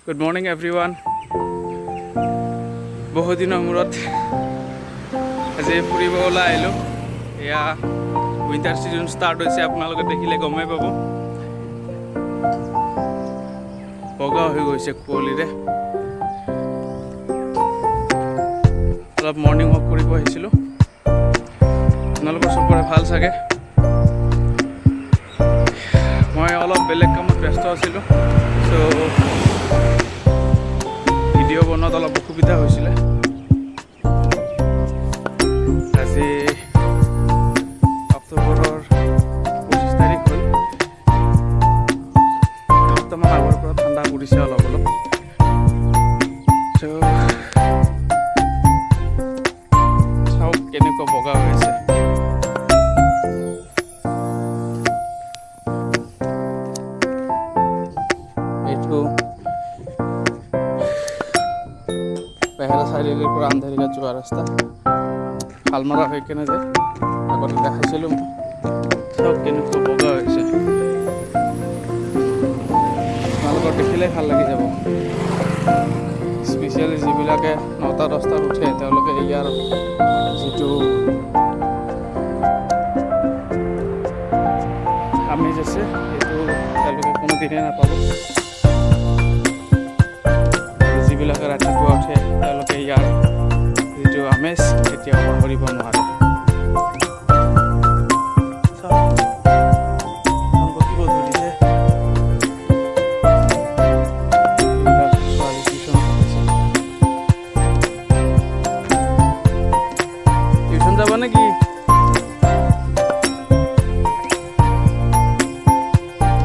Good morning everyone. বহুদিনৰ মূৰত আজি ফুৰিব ওলাই আহিলোঁ। এয়া উইণ্টাৰ ছিজন ষ্টাৰ্ট হৈছে, আপোনালোকে দেখিলে গমেই পাব, বগা হৈ গৈছে কুঁৱলীৰে। অলপ মৰ্ণিং ৱাক কৰিব আহিছিলোঁ। আপোনালোকৰ চবৰে ভাল চাগে। মই অলপ বেলেগ কামত ব্যস্ত আছিলোঁ, চ' ভিডিঅ' বনোৱাত অলপ অসুবিধা হৈছিলে। আজি অক্টোবৰৰ 25 তাৰিখ হ'ল। এসপ্তাহমান আগৰ পৰা ঠাণ্ডা পৰিছে অলপ অলপ। চ' চাওক কেনেকুৱা বগা হৈ আছে। এইটো বেহেৰা চাৰিআলিৰ পৰা আন্ধাৰীঘাট যোৱা ৰাস্তা, শালমৰা হৈ কেনে যায়, আগতে দেখাইছিলোঁ মই। চাওক কেনেকুৱা বগা হৈছে, আপোনালোকৰ দেখিলেই ভাল লাগি যাব। স্পেচিয়েলি যিবিলাকে 9টা 10টাত উঠে, তেওঁলোকে ইয়াৰ যিটো আমেজ আছে, সেইটো তেওঁলোকে কোনোদিনেই নাপাব। আৰু যিবিলাকে ৰাতিপুৱা উঠে, তেওঁলোকে ইয়াৰ যিটো আমেজ কেতিয়াও পাহৰিব নোৱাৰে। চাওক, ধান পকিব ধৰিছে। এইবিলাক ছোৱালী টিউচন কৰিছে। টিউচন যাব নেকি?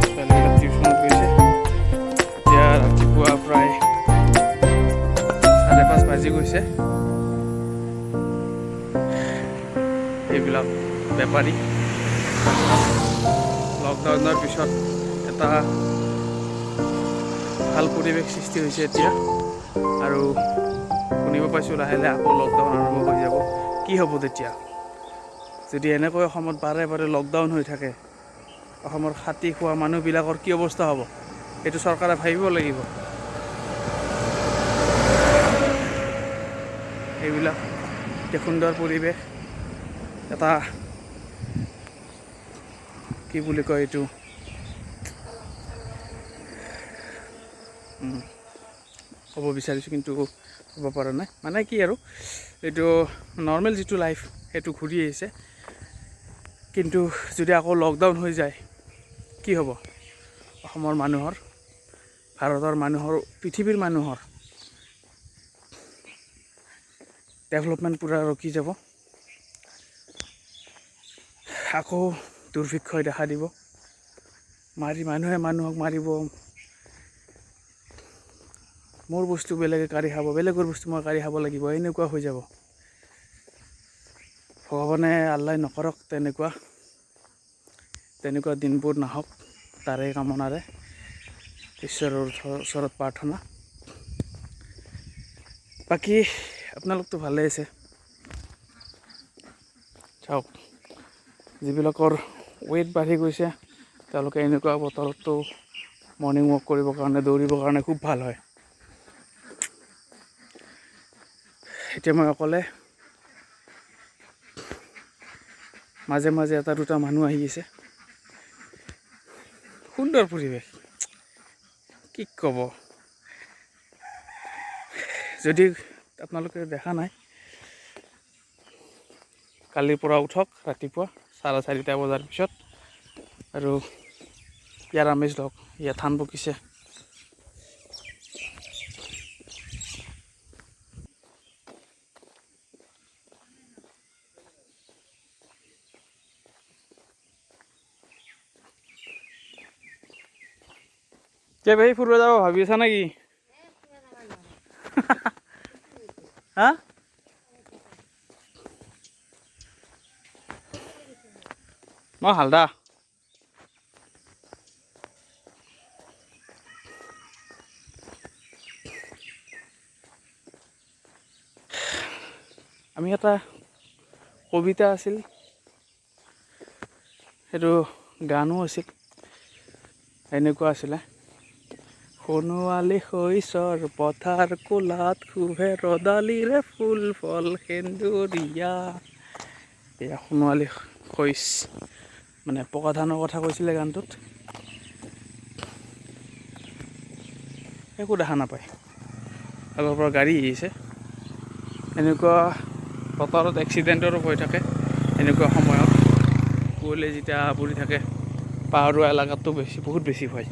ছোৱালীবিলাক টিউচনত গৈছে। এতিয়া ৰাতিপুৱা প্ৰায় 5:30 বাজি গৈছে। এইবিলাক বেপাৰী। লকডাউনৰ পিছত এটা ভাল পৰিৱেশ সৃষ্টি হৈছে এতিয়া, আৰু শুনিব পাইছোঁ লাহে লাহে আকৌ লকডাউন আৰম্ভ হৈ যাব। কি হ'ব তেতিয়া যদি এনেকৈ অসমত বাৰে বাৰে লকডাউন হৈ থাকে? অসমৰ খাটি খোৱা মানুহবিলাকৰ কি অৱস্থা হ'ব, সেইটো চৰকাৰে ভাবিব লাগিব। এইবিলাক এতিয়া সুন্দৰ পৰিৱেশ এটা, কি বুলি কয় এইটো, ক'ব বিচাৰিছোঁ কিন্তু ক'ব পৰা নাই। মানে কি আৰু, এইটো নৰ্মেল যিটো লাইফ সেইটো ঘূৰি আহিছে। কিন্তু যদি আকৌ লকডাউন হৈ যায় কি হ'ব অসমৰ মানুহৰ, ভাৰতৰ মানুহৰ, পৃথিৱীৰ মানুহৰ? ডেভেলপমেণ্ট পূৰা ৰখি যাব। আকৌ দুৰ্ভিক্ষই দেখা দিব, মাৰি মানুহে মানুহক মাৰিব। মোৰ বস্তু বেলেগে কাঢ়ি খাব, বেলেগৰ বস্তু মই কাঢ়ি খাব লাগিব, এনেকুৱা হৈ যাব। ভগৱানে আল্লাই নকৰক তেনেকুৱা, তেনেকুৱা দিনবোৰ নাহক, তাৰে কামনাৰে ঈশ্বৰৰ ওচৰত প্ৰাৰ্থনা। বাকী আপোনালোকতো ভালেই আছে। চাওক, যিবিলাকৰ ৱেইট বাঢ়ি গৈছে তেওঁলোকে এনেকুৱা বতৰতো মৰ্ণিং ৱাক কৰিবৰ কাৰণে, দৌৰিবৰ কাৰণে খুব ভাল হয়। এতিয়া মই অকলে, মাজে মাজে এটা দুটা মানুহ আহি আছে। সুন্দৰ পৰিৱেশ, কি ক'ব। যদি আপোনালোকে দেখা নাই, কালিৰ পৰা উঠক ৰাতিপুৱা 4:30 বজাৰ পিছত আৰু ইয়াৰ আমেজ লওক। ইয়াত ধান পকিছে। কে ভাই, ফুৰিব যাব ভাবি আছা নেকি? হা, মই হালদা। আমি এটা কবিতা আছিল, সেইটো গানো আছিল, এনেকুৱা আছিলে। সোণোৱালী শইচৰ পথাৰ কোলাত শুভে ৰদালিৰে ফুল ফল সেন্দুৰীয়া। এয়া সোণোৱালী শইচ মানে পকা ধানৰ কথা কৈছিলে গানটোত। একো দেখা নাপায়, আগৰ পৰা গাড়ী আহিছে। এনেকুৱা বতৰত এক্সিডেণ্টৰো ভয় থাকে। এনেকুৱা সময়ত কুঁৱলী যেতিয়া আৱৰি থাকে পাহাৰুৱা এলেকাততো বেছি, বহুত বেছি ভয়।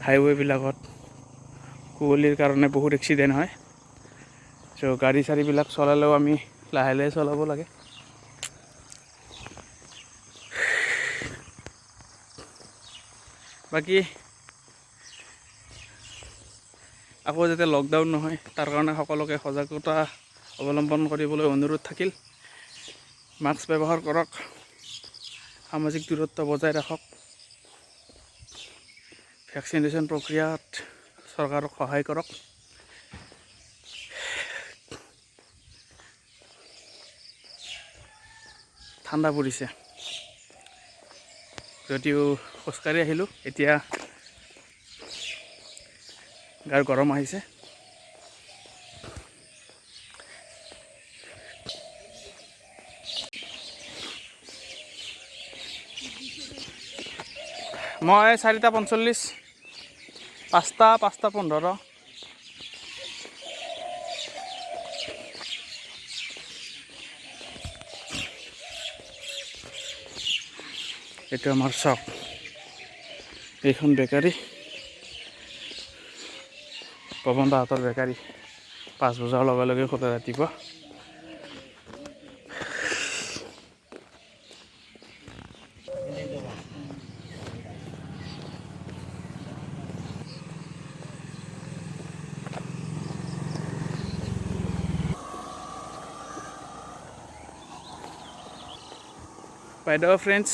হাইৱেবিলাকত কুঁৱলীৰ কাৰণে বহুত এক্সিডেণ্ট হয়। চ' গাড়ী চাড়ীবিলাক চলালেও আমি লাহে লাহে চলাব লাগে। বাকী আকৌ যাতে লকডাউন নহয় তাৰ কাৰণে সকলোকে সজাগতা অৱলম্বন কৰিবলৈ অনুৰোধ থাকিল। মাস্ক ব্যৱহাৰ কৰক, সামাজিক দূৰত্ব বজাই ৰাখক, ভেকচিনেশ্যন প্ৰক্ৰিয়াত চৰকাৰক সহায় কৰক। ঠাণ্ডা পৰিছে যদিও খোজকাঢ়ি আহিলোঁ, এতিয়া গাৰ গৰম আহিছে। মই 4:45, 5টা, 5:15। এইটো আমাৰ চক, এইখন বেকাৰী, পৱন দাহঁতৰ বেকাৰী। 5 বজাৰ লগে লগে খোলে ৰাতিপুৱা। বাইদেউ ফ্ৰেণ্ডছ,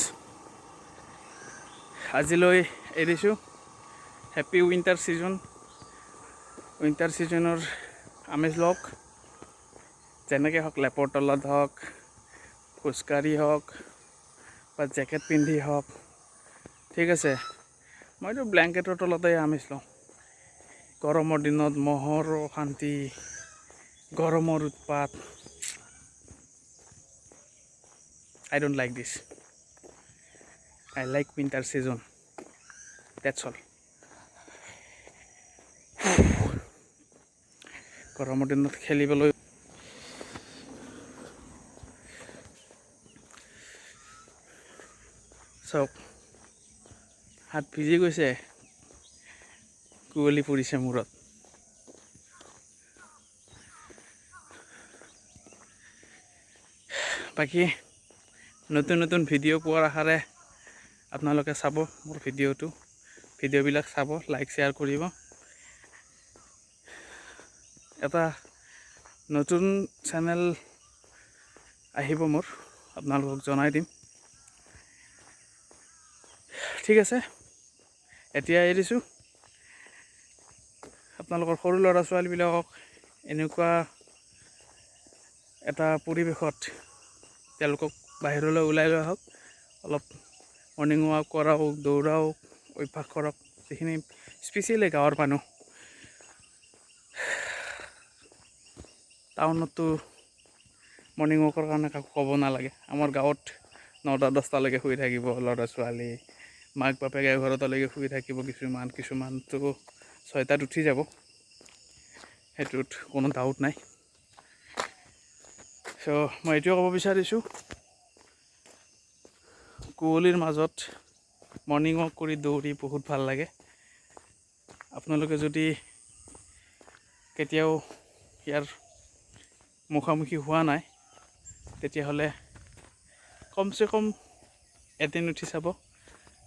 আজিলৈ এৰিছোঁ। Happy winter season. উইণ্টাৰ ছিজনৰ আমেজ লওক, যেনেকৈ হওক, লেপৰ তলত হওক, খোজকাঢ়ি হওক বা জেকেট পিন্ধি হওক, ঠিক আছে। মইতো ব্লেংকেটৰ তলতে আমেজ লওঁ। গৰমৰ দিনত মহৰ অশান্তি, গৰমৰ উৎপাত, I don't like this. I like winter season. That's all. গৰমৰ দিনত খেলিবলৈ চাওক, হাত ভিজি গৈছে, কুঁৱলী পৰিছে মূৰত। বাকী নতুন নতুন ভিডিঅ' পোৱাৰ আশাৰে আপোনালোকে চাব মোৰ ভিডিঅ'টো, ভিডিঅ'বিলাক চাব, লাইক শ্বেয়াৰ কৰিব। এটা নতুন চেনেল আহিব মোৰ, আপোনালোকক জনাই দিম। ঠিক আছে, এতিয়া এৰিছোঁ। আপোনালোকৰ সৰু ল'ৰা ছোৱালীবিলাকক এনেকুৱা এটা পৰিৱেশত তেওঁলোকক বাহিৰলৈ ওলাই লৈ আহক, অলপ মৰ্ণিং ৱাক কৰাওক, দৌৰাওক, অভ্যাস কৰক। যিখিনি স্পেচিয়েলি গাঁৱৰ মানুহ, টাউনততো মৰ্ণিং ৱাকৰ কাৰণে কাকো ক'ব নালাগে। আমাৰ গাঁৱত 9টা 10টালৈকে শুই থাকিব ল'ৰা ছোৱালী, মাক বাপেকে 11টালৈকে শুই থাকিব, কিছুমান কিছুমানতো 6টাত উঠি যাব, সেইটোত কোনো ডাউট নাই। চ' মই এইটোৱে ক'ব বিচাৰিছোঁ, কুঁৱলীৰ মাজত মৰ্ণিং ৱাক কৰি দৌৰি বহুত ভাল লাগে। আপোনালোকে যদি কেতিয়াও ইয়াৰ মুখামুখি হোৱা নাই, তেতিয়াহ'লে কমচে কম এদিন উঠি চাব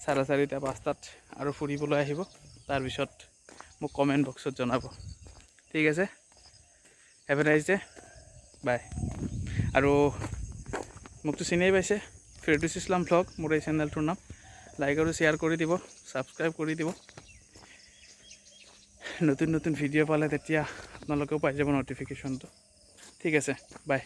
4:30 5টাত আৰু ফুৰিবলৈ আহিব। তাৰপিছত মোক কমেণ্ট বক্সত জনাব। ঠিক আছে, have a nice day, bye. আৰু মোকতো চিনিয়ে পাইছে, ফিৰদৌছ ইছলাম ভ্লগ মোৰ এই চেনেলটোৰ নাম। লাইক আৰু শ্বেয়াৰ কৰি দিব, ছাবস্ক্ৰাইব কৰি দিব। নতুন নতুন ভিডিঅ' পালে তেতিয়া আপোনালোকেও পাই যাব ন'টিফিকেশ্যনটো। ঠিক আছে, বাই।